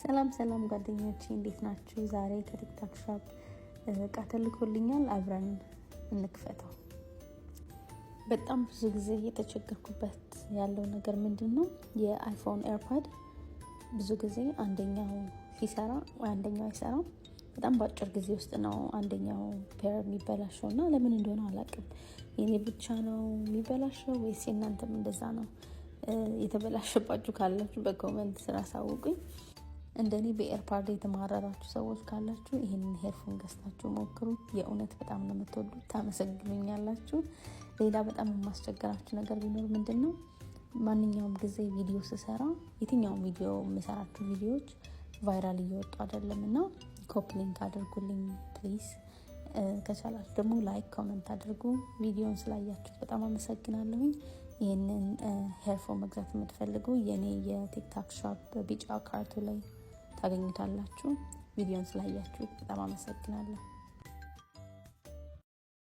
ሰላም ሰላም ጓደኞቼ፣ እንዴት ናችሁ? ዛሬ ከ TikTok Shop እቃ ተልኮልኛል። አብረን እንክፈተው። በጣም ብዙ ጊዜ እየተቸገርኩበት ያለው ነገር ምንድን ነው? የ iPhone AirPod ብዙ ጊዜ አንደኛው ሲሰራ ወይ አንደኛው አይሰራም። በጣም በአጭር ጊዜ ውስጥ ነው አንደኛው pair የሚበላሸው እና ለምን እንደሆነ አላውቅም። የኔ ብቻ ነው የሚበላሸው ወይስ የእናንተም እንደዛ ነው? የተበላሸባችሁ ካላችሁ በ comment ስር አሳውቁኝ። እንደኔ በ AirPod የተማረራችሁ ሰዎች ካላችሁ ይህንን headphone ገዝታችሁ ሞክሩት። የእውነት በጣም ነው የምትወዱት፣ ታመሰግኑኛላችሁ። ሌላ በጣም የማስቸገራችሁ ነገር ቢኖር ምንድን ነው፣ ማንኛውም ጊዜ ቪዲዮ ስሰራ፣ የትኛውም ቪዲዮ የምሰራችሁ ቪዲዮዎች viral እየወጡ አይደለም እና copy link አድርጉልኝ please። ከቻላችሁ ደግሞ like፣ comment አድርጉ። ቪዲዮን ስላያችሁት በጣም አመሰግናለሁኝ። ይህንን headphone መግዛት የምትፈልጉ የኔ የ TikTok Shop ቢጫ cart ኡ ላይ ታገኙታላችሁ። ቪዲዮን ስላያችሁት በጣም አመሰግናለሁ።